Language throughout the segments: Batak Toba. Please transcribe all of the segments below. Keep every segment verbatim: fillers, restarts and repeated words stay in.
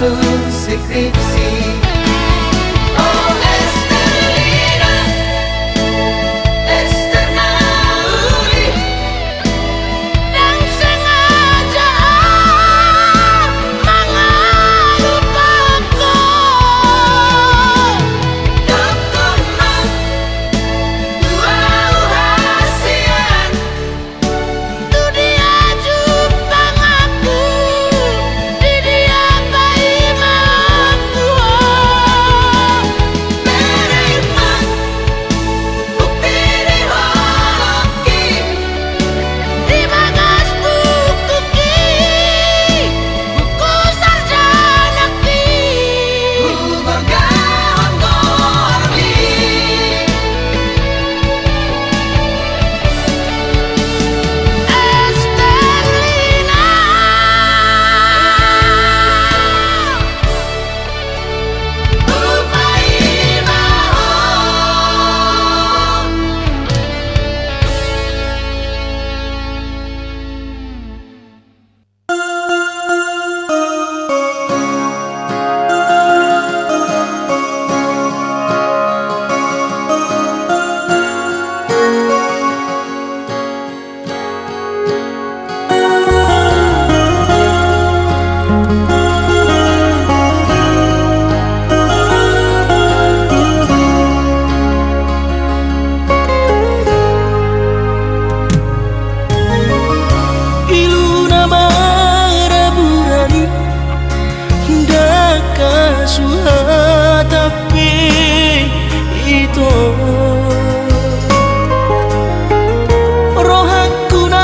Skripsi. Oh, Esterlina, Esterna uli. Dang sengaja au mangalupahon ho. Doktor ma tu au hasian. Tu dia jumpang aku, di dia paima aku ho. Bere ma bukti di holongki, di bagas bukuki, buku sarjanaki. Hugorgahon goarmi. Esterlina. Hupaima ho. Ilu na maraburani, ndang hasuhatan pe ito. Rohangku na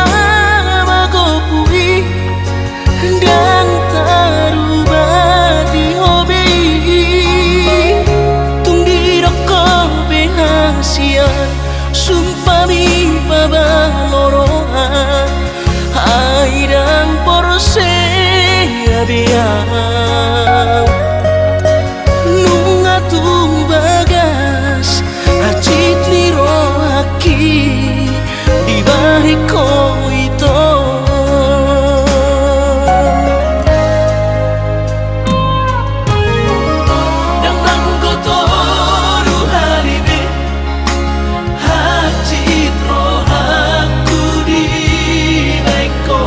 magopu i, ndang taruba di ho be i. Tung didok ho pe hasian, sumpah mi pabalo roha, ai ndang porsea be au. Nunga tung bagas hansit ni rohangki dibahen ho ito. Ndang manggoto tolu hali be, hansit rohangku dibahen ho.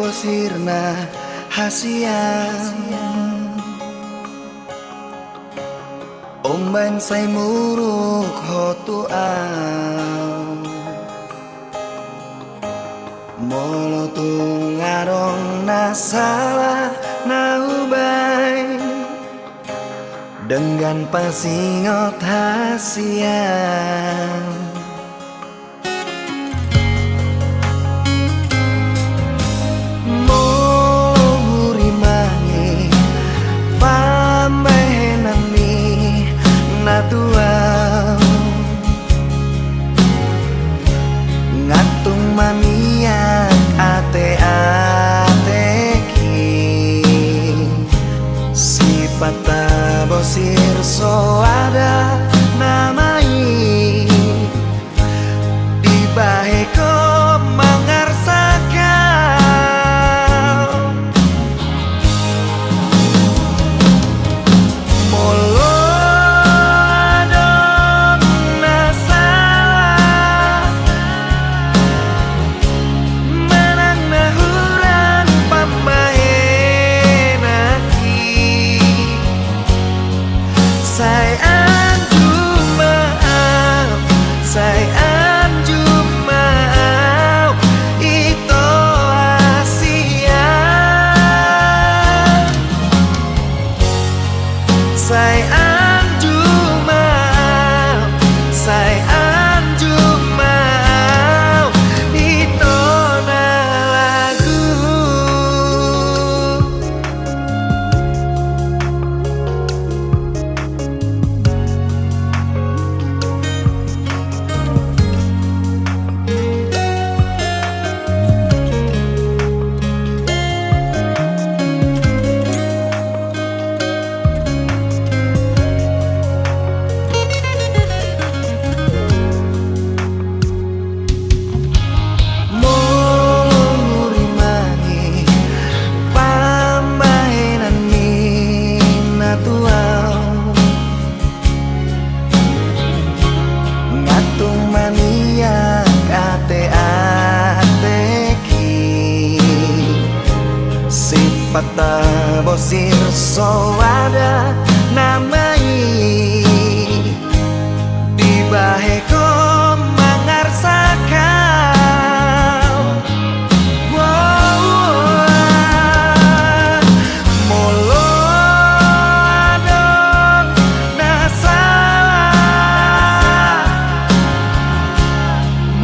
Sirna hasian. Umbaen sai muruk ho tu au. Molo tung adong na sala na hubaen, denggan pasingot hasian. Molo hurimangi pambahenan ni na tuau, nga tung maniak ateateki. Sipata bosir soada nama i, dibahen ho mangarsak au. Molo adong na sala manang na hurang pambahenan i, sai anjum ma au, sai anjum ma au, ito hasian. Sai anjum ma au, sai anjum ma au, ito na lagu. Molo hurimangi pambahenan ni na tuau, nga tung maniak ateateki. Sipata bosir soada nama i, dibahen ho mangarsak au. Molo adong na sala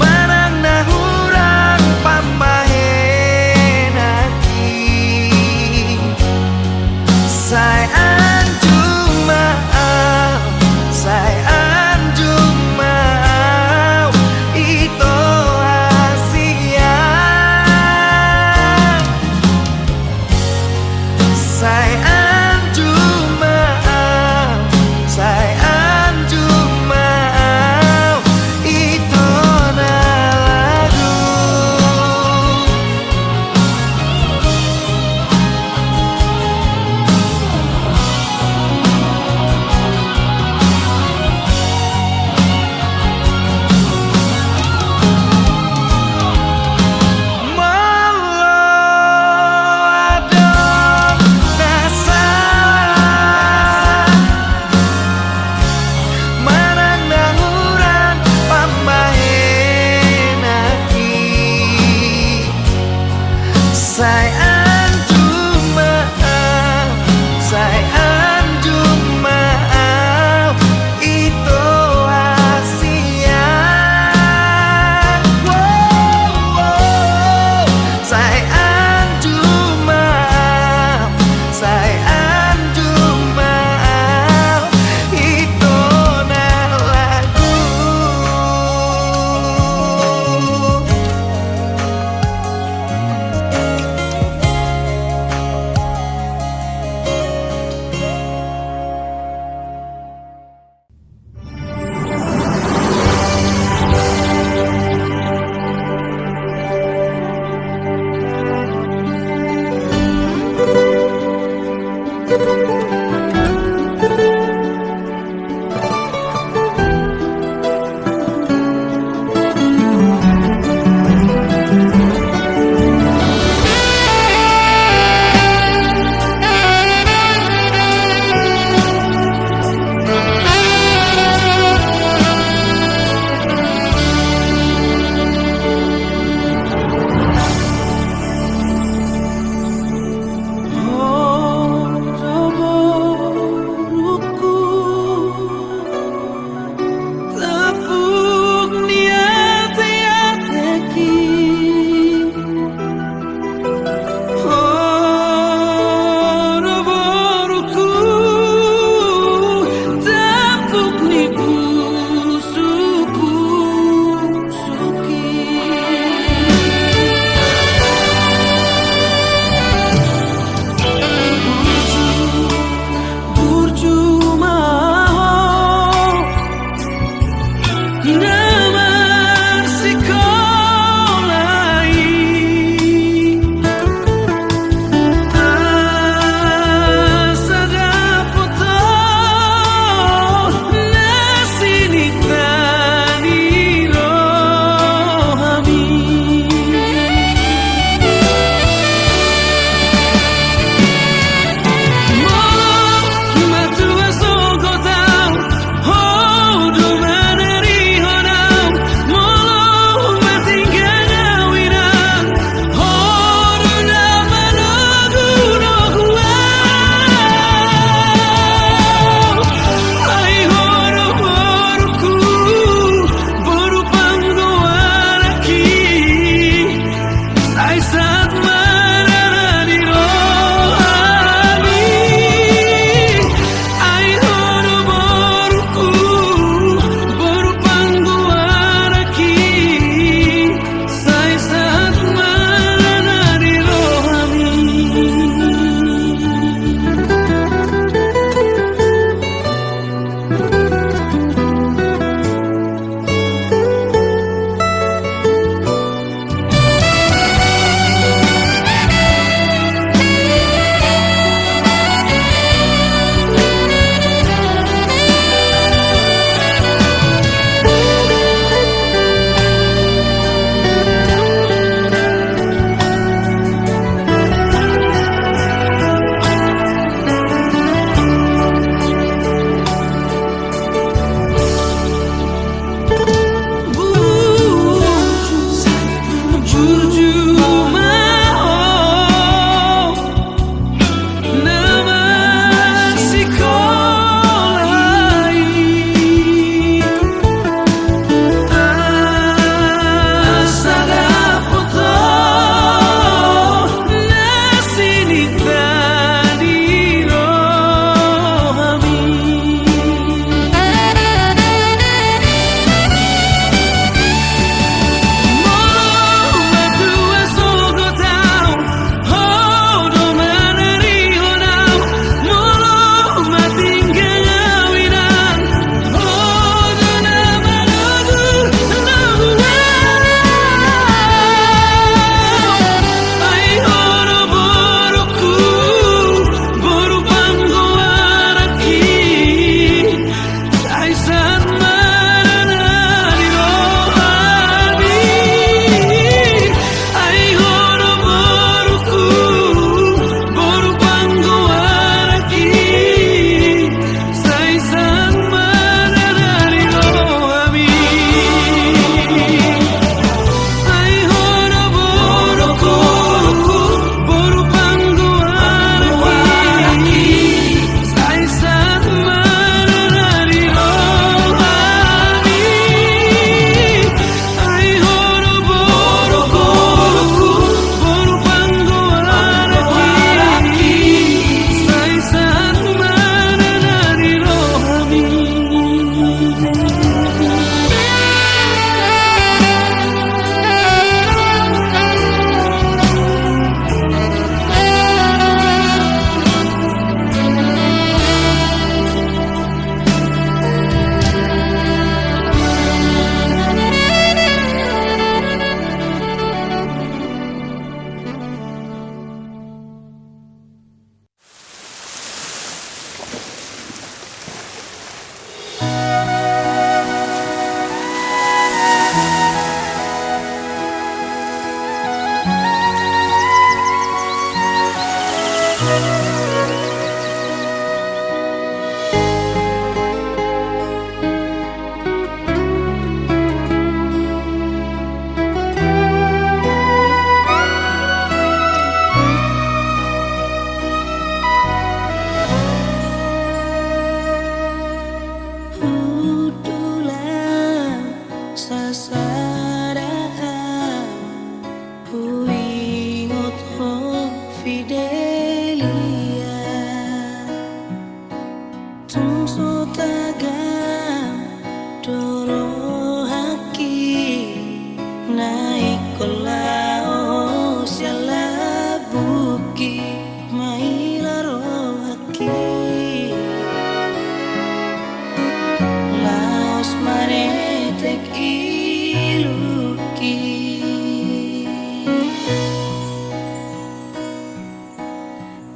manang na hurang pambahenan i, sai anjum ma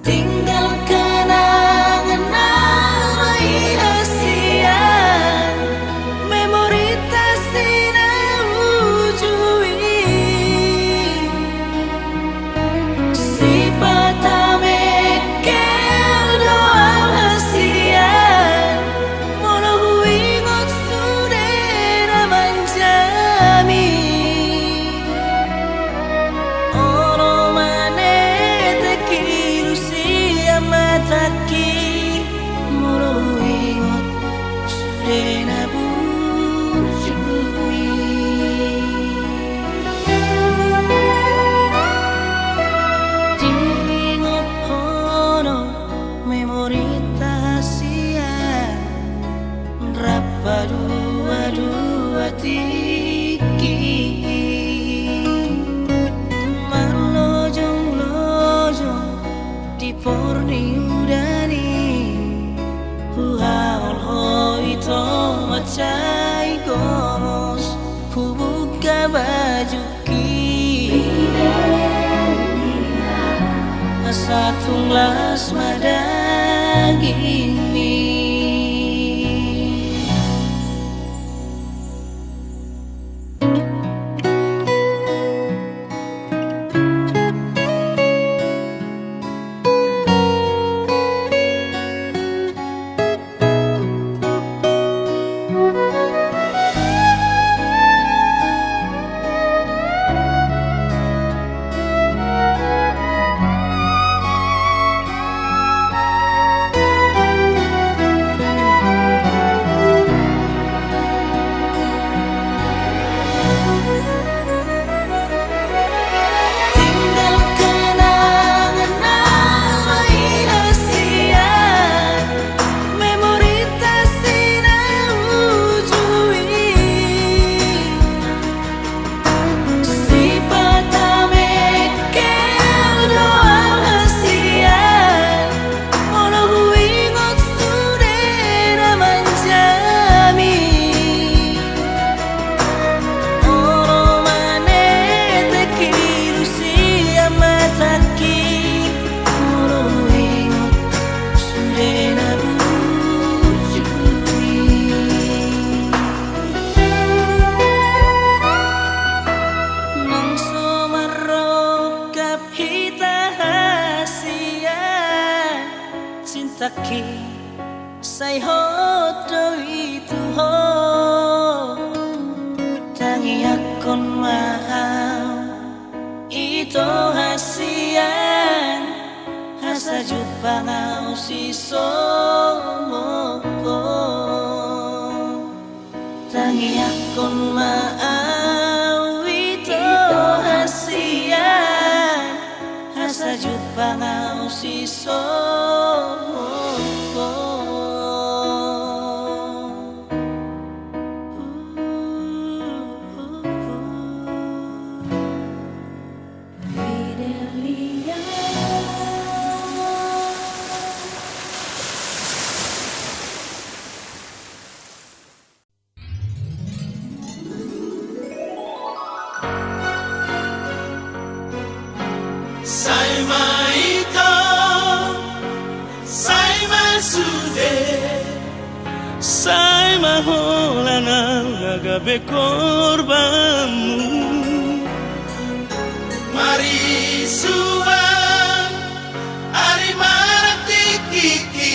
Tinggal kenangan na maiasian, memori ta sinaujui. Sipata mengkel do au hasian, molo huingot sude na manjami. Olo manetek ilu sian matangki, molo huingot sude na burju i. Diingot ho do memori ta sian rap paduadua tingki, marlojonglojong di por ni udan i. Huhaholhoi ito mansai gomos, hubuka bajungki, asa tung las ma dagingmi. Tinggal kenangan na maiasian, memori ta sinaujui. Sipata mengkel do au hasian, molo huingot sude na manjami. Olo manetek ilu sian matangki, molo huingot sude na burju i. Nang so marrongkap hita hasian, cintaki, sai hot do i tu ho. Tangiangkon ma au ito hasian, asa jumpang au sisongon ho. Tangiangkon ma au ito hasian, asa jumpang au sisongon ho. Sai ma ito, sai ma sude, sai ma holan au na gabe korbanmu. Marisuan ari marangkiki,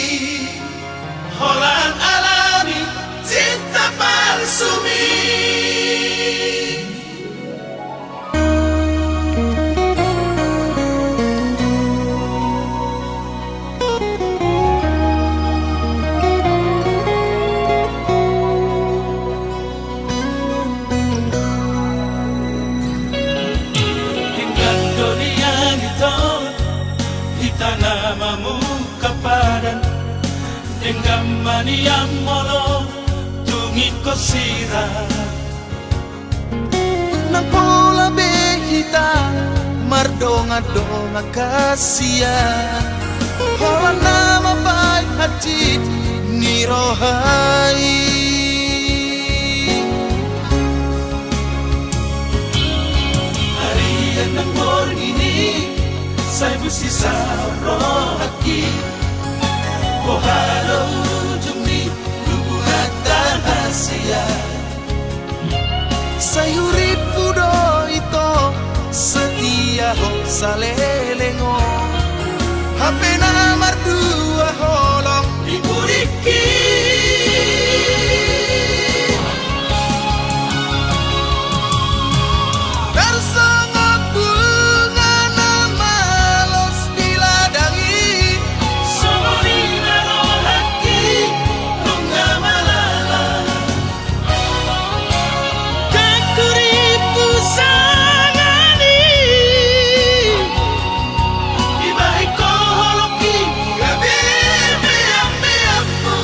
holan alami cinta palsumi. Denggan do nian ito, hita na mamungka padan. Denggan ma nian molo tung ingkon sirang. Ndang pola be hita mardongan-dongan hasian, holan na mambahen hansit ni roha i. saleleng on. Hape na mardua holong di pudingki. Tarsongon bunga na malos di ladang i. Songon i ma rohangki, nunga malala. Tangkuri pusangan i. Dibahen ho holongki gabe meam-meammu.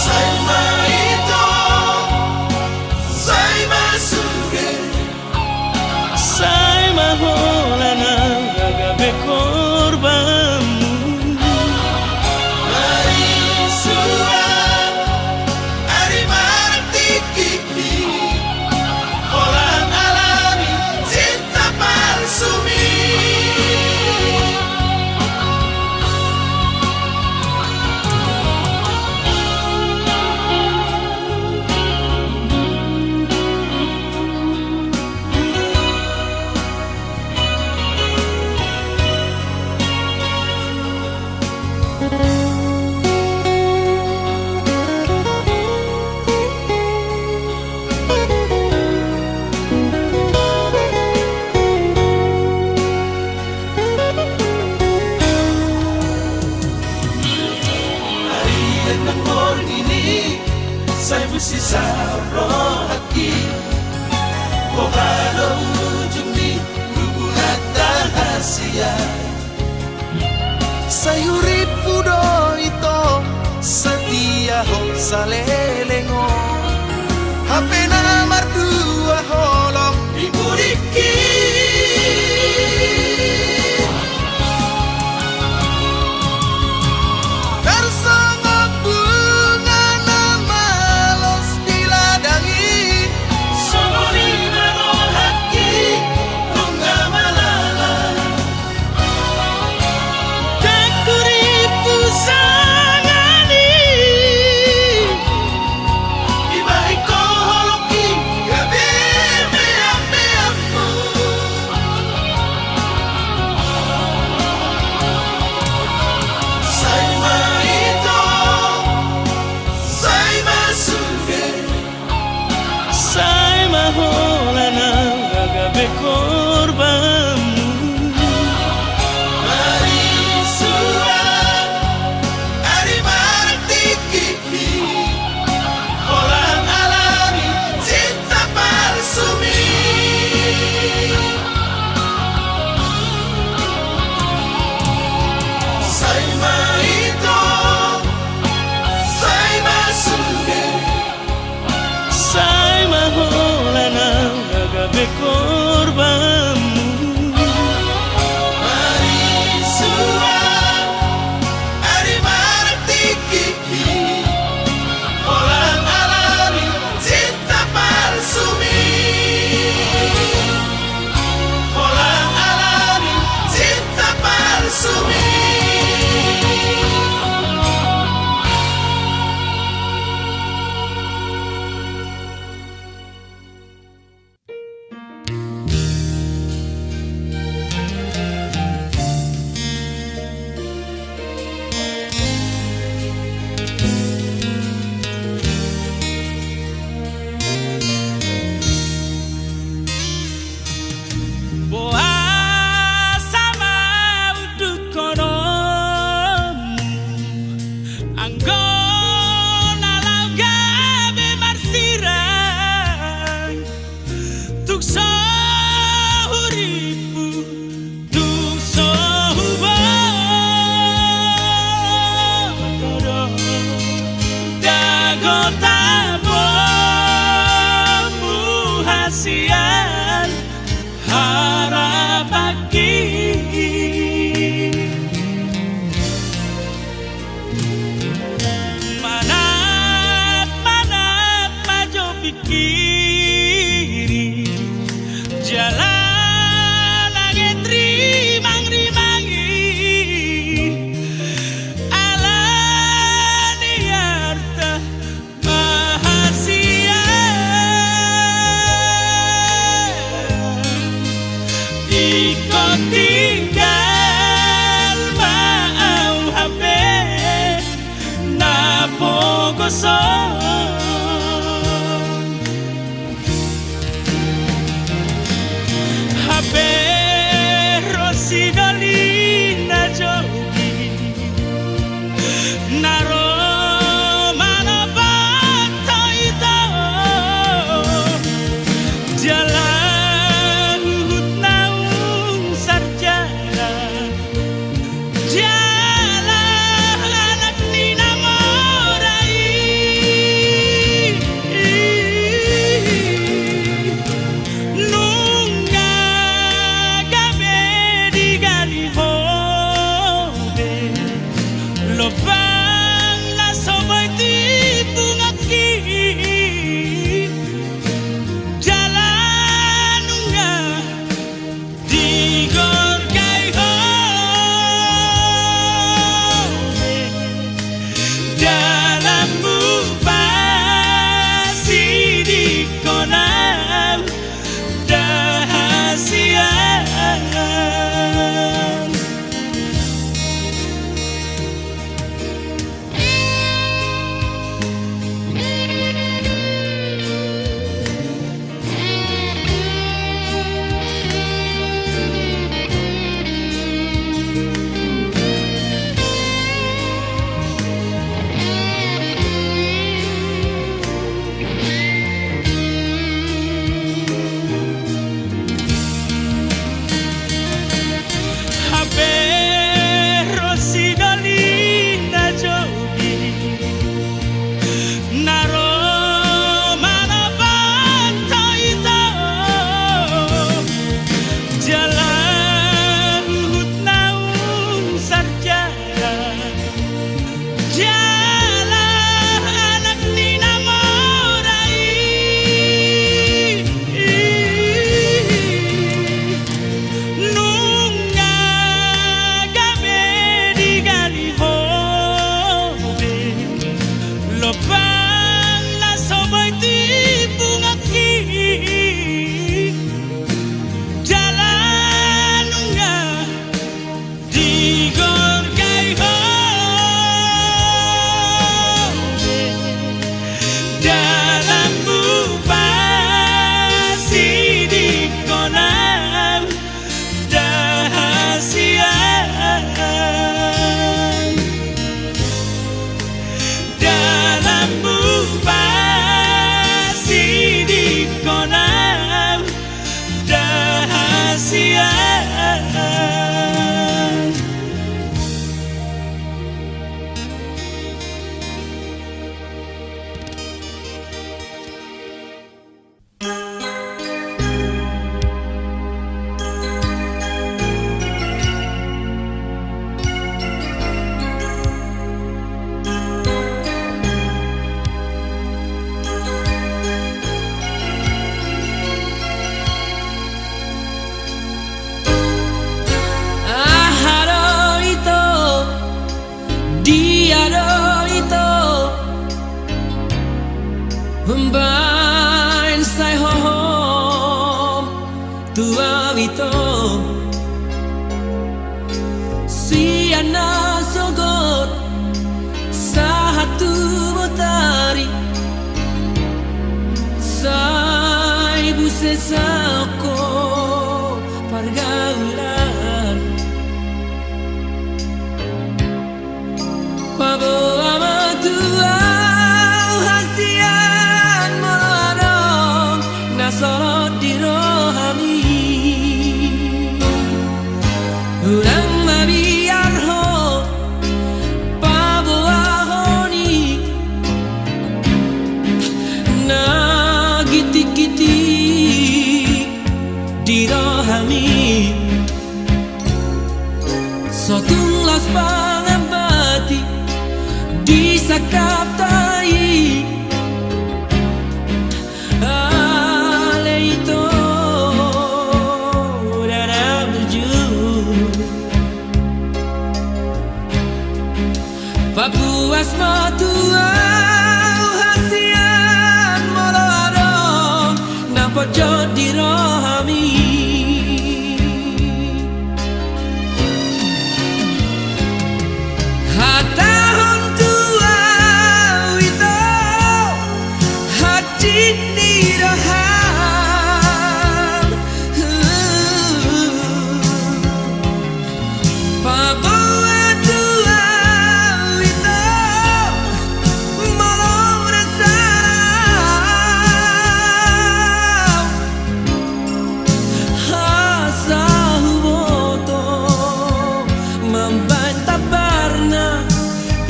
Sai ma ito, sai ma sude. Sai ma holan na gabe korbanmu. Marisuan ari martingki-tingki, holan alani cinta palsumi. Ari nang borngin i, sai busi sa rohangki. Boha do ujung ni hubunganta hasian? Sai hurippu do ito, setia ho saleleng on. Hape na mardua holong di pudingki. Tarsongon bunga na malos di ladang i. Songon i ma rohangki, nunga malala. Tangkuri pusangan i. Dibahen ho holongki gabe Hape ro sidoli na jogi, na ro manopot hita, jala huhut naung sarjana. Jala anak ni na mora i, nunga gabe digari ho be lobang na so boi tipungan i. Jala nunga digorgai ho be dalanmu, pasidingkon au da hasian. Hape ro sidoli na jogi, na ro manopot hita, jala huhut naung sarjana. Jala anak ni na mora i, nunga gabe digari ho be lobang na so boi tipungan i. Jala nunga digorgai ho be dalanmu, pasidingkon au da hasian. Dalanmu, pasidingkon au da hasian. Aha do ito? Dia do ito? Umbaen sai hohom tu au ito, sian na sogot sahat tu botari, sai buset saongko pargaulan. Paboa ma tu au hasian molo adong na solot di rohami. Unang mabiar ho paboahon i na gitik-gitik di rohami. So tung las pangambati di sangkapta i, ale ito, dana burju. Papuas ma tu au hasian molo adong na pojot di rohami. Hatahon tu au ito,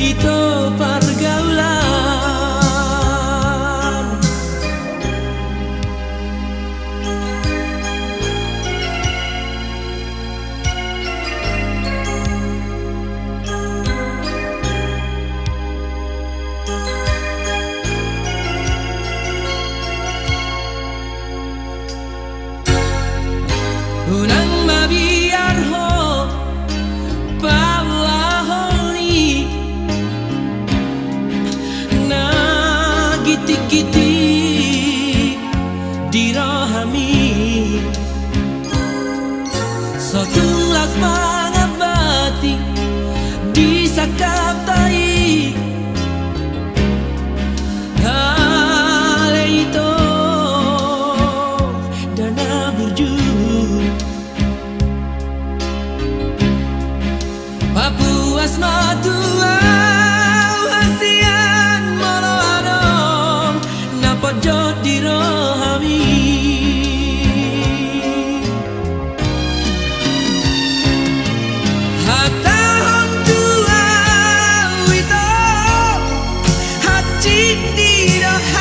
Ito pargaulan. Unang mabiar ho paulahon i na gitik-gitik di rohami. So tung las mangambati di sangkapta i. Ale ito, da na burju. Papuas ma tu au hasian molo adong na ponjot di rohami. Hatahon tu au ito, hansit ni roham.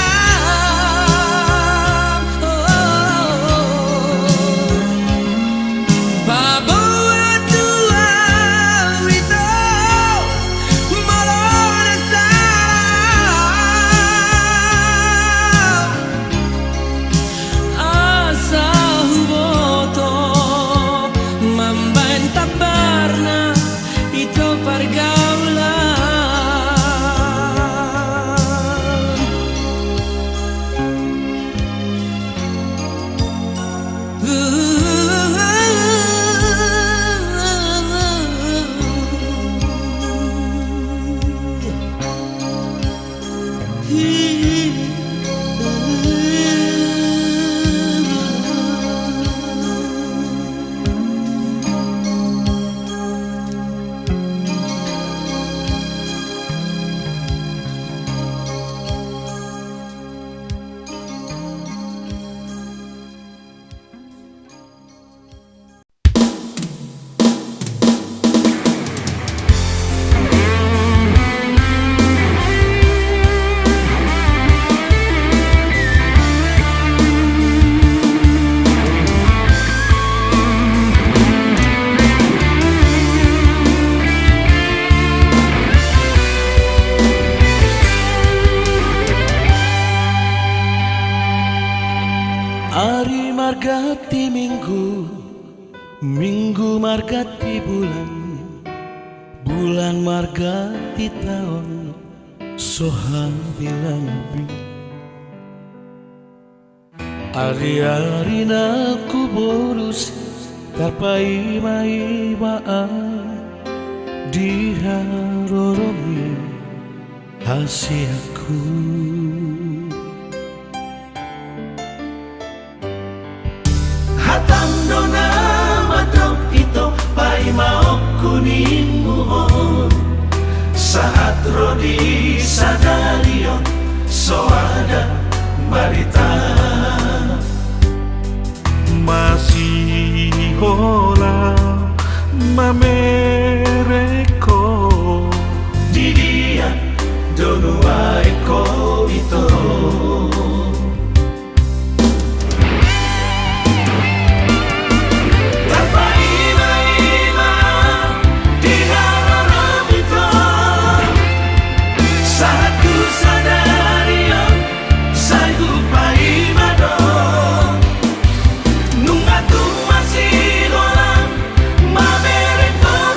Paboa tu au ito, molo na sala au. Asa huboto mambaen tambarna ito pargaulan. Ari marganti minggu, minggu marganti bulan, bulan marganti taon, so habilang bi. Ari-ari na hubolus i tarpaima-ima au di haroromi hasianku. Hatam do na mandok ito paimaonku ninmu on. Sahat ro di sadari on so ada barita. Masihola mamereng ho. Di dia do nuaeng ho ito. Tarpaima-ima di haroromi ito. Sahat tu sadari on sai hupaima do. Nunga tung masihola mamereng ho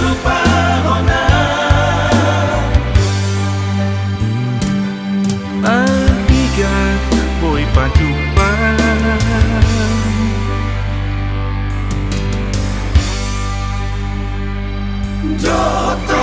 Lupa hona. Alpiga boi patupa. Joto.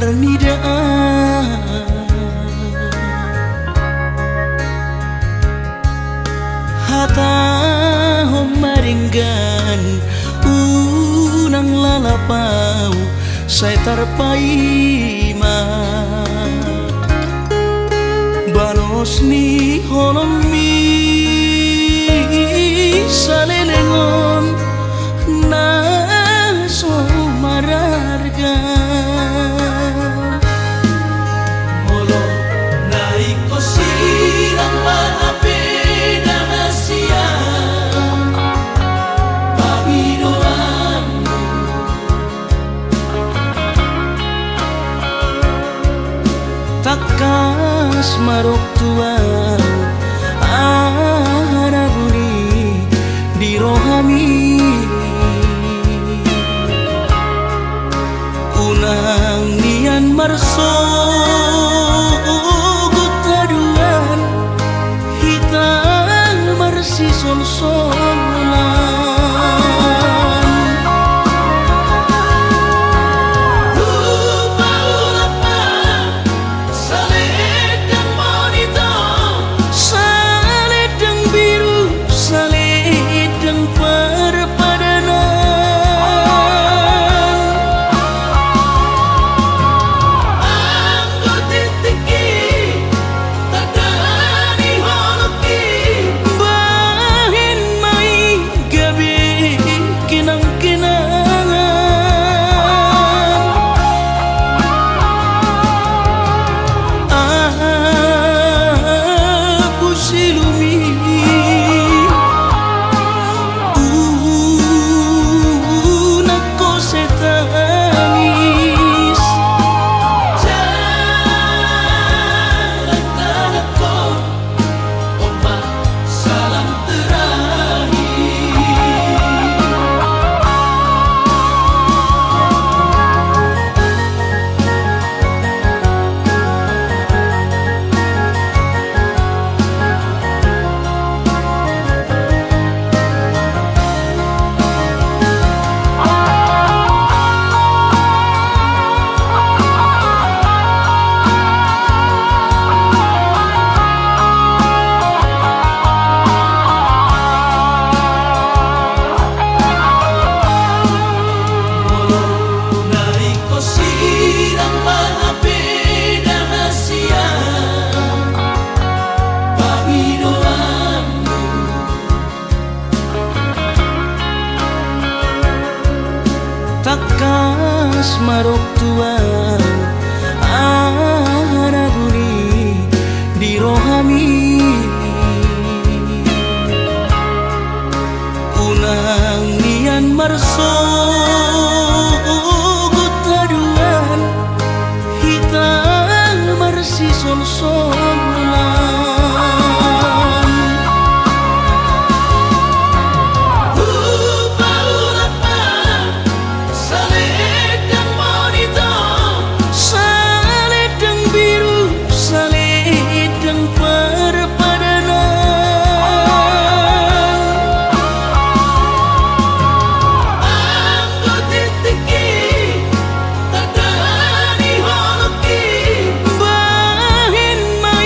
Nida, hatahon ma denggan, unang lalap ahu, sai tarpaima balos ni holongmi saleleng on na so mararga. Molo na ingkon sirang ma hape dang hasian pangidoanmu, tangkas ma rap tu ahu aha na buni di rohami. Unang nian marsogot haduan, hita marsisolsolan. Hupaulak ma salendang monitor, salendang biru, salendang parpadanan. Anggo tingtingki tanda ni holongki, bahen ma i gabe kenangkenangan. Ahu silumi, unang ho sai tangis. Jalan tanganku, on ma salam terakhir. Molo na ingkon sirang ma hape dang hasian pangidoanmu, tangkas ma rap tu ahu aha na buni di rohami. Unang nian marsogot haduan, hita marsisolsolan. Hupaulak ma salendang monitor, salendang biru, salendang parpadanan. Anggo tingtingki tanda ni holongki, bahen ma i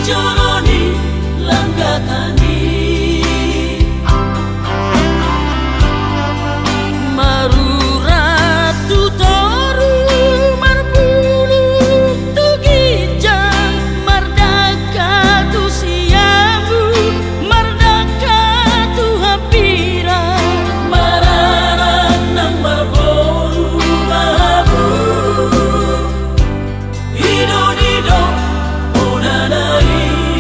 jolo ni langgakan i. Marurat tu toru, marbulung tu ginjang, mardangka tu siamun, mardangka tu hambirang, maranak nang marboru ma hamu. I do, i do, unana i.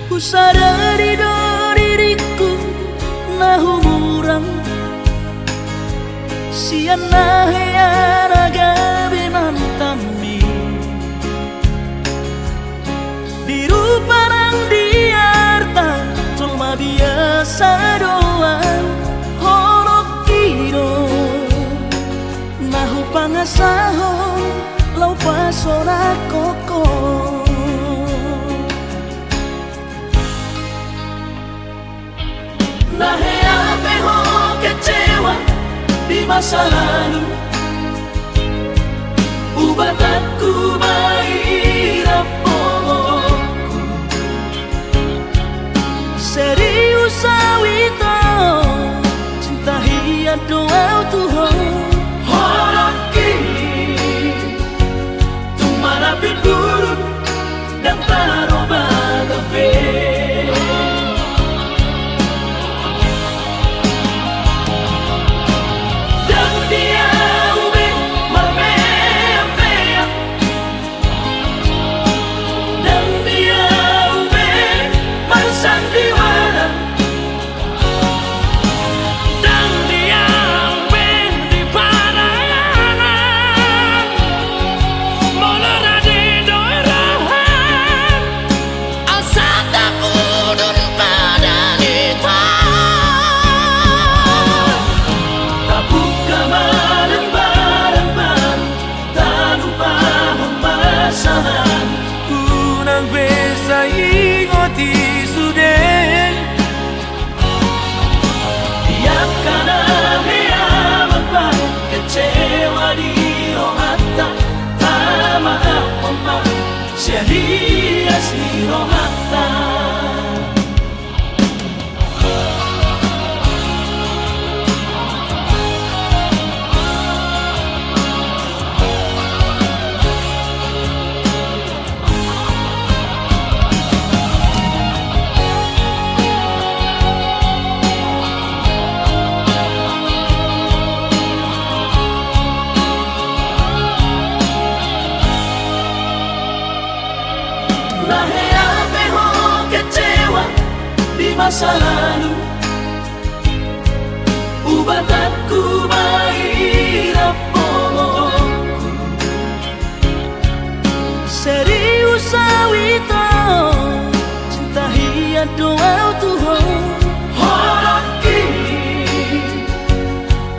Husadari do diringku na humurang sian na hea na gabe mantanmi. Di rupa nang di arta jolma biasa do au, holongki do na hupangasahon laho pasonangkon ho. Na hea pe ho kecewa di masa lalu, ubatanku ma i rap holongku. Serius au ito, cinta hian do au tu ho. Holongki, tung marapi buruk, ndang tarobaba be. Ndang di au be marmeam-meam, ndang di au be marsandiwara. Ndang di au be di pa Oti sude. Di angka na hea mambahen kecewa di rohanta, tamaafhon ma sian ias ni rohanta. Na hea pe ho kecewa di masa lalu, ubatangku ma i rap holongku. Serius au ito, cinta hian do au tu ho. Holongki,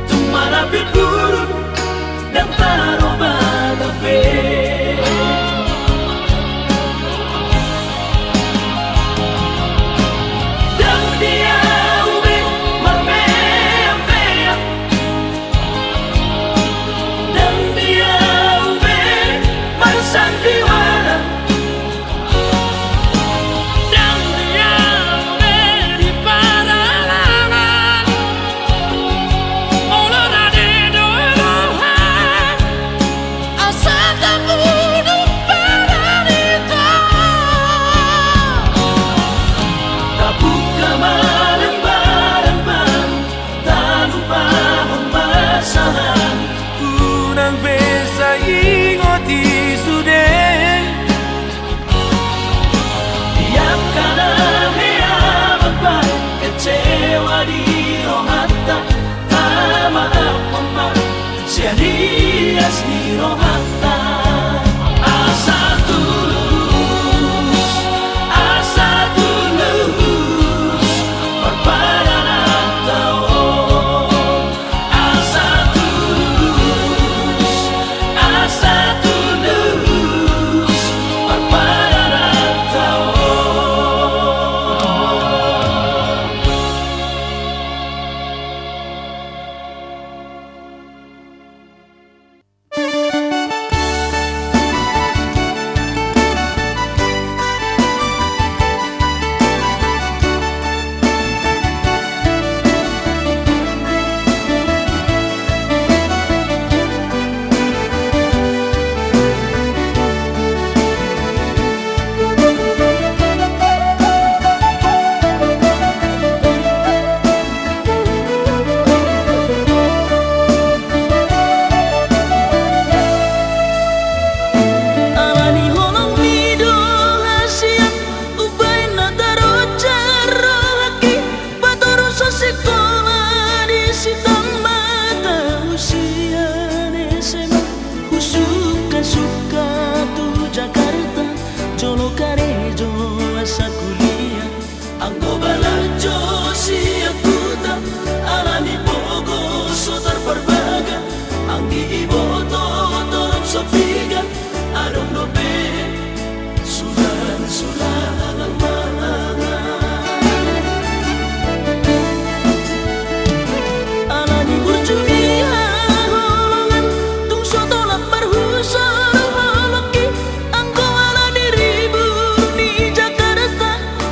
tung marapi burung, ndang taro bata pe. Ndang di au be marmeam-meam, ndang di au be marsandiwara. Ndang di au be di paralangan, molo rade do roha, asa tabudu badan ito. Tabuka ma lembaran baru, talupahon masa lalu. Unang be sai ingot i sude. Di angka na hea mambahen kecewa di rohanta, tamaafhon ma sian ias ni rohanta. Asa tulus, asa tulus parpadananta on. Asa tulus, asa tulus parpadananta on. Ala ni holongmi do hasian, umbahen na tarojar rohangki, patorus ho sikola di si tamat au sian S M A, husukasuka tu Jakarta, jolo karejo asa kuliah. Anggo balajo sian huta, ala ni pogos so tarparbaga, anggi iboto torop so piga, adong dope sulang-sulang mangan. Ala ni burju ni haholongan, tung so tolap marhusor holongki, anggo ala ni ribur ni Jakarta,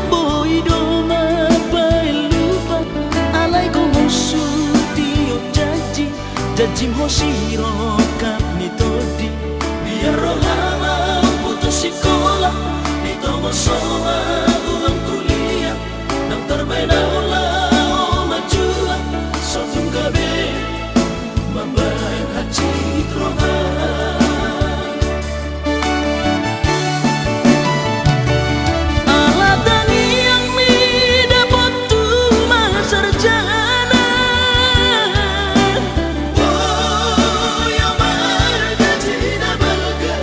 boi do mapaelupa. Alai gomos sude on janji, janjim ho sirongkap ni tondi. Biar roham putus sikola, ditonggos ho ma uang kuliah, ndang tarbahen au laho manjua, so tung gabe mambahen hansit roha. Ala tangiangmi dapot tu ma sarjana. Boi au margaji na balga.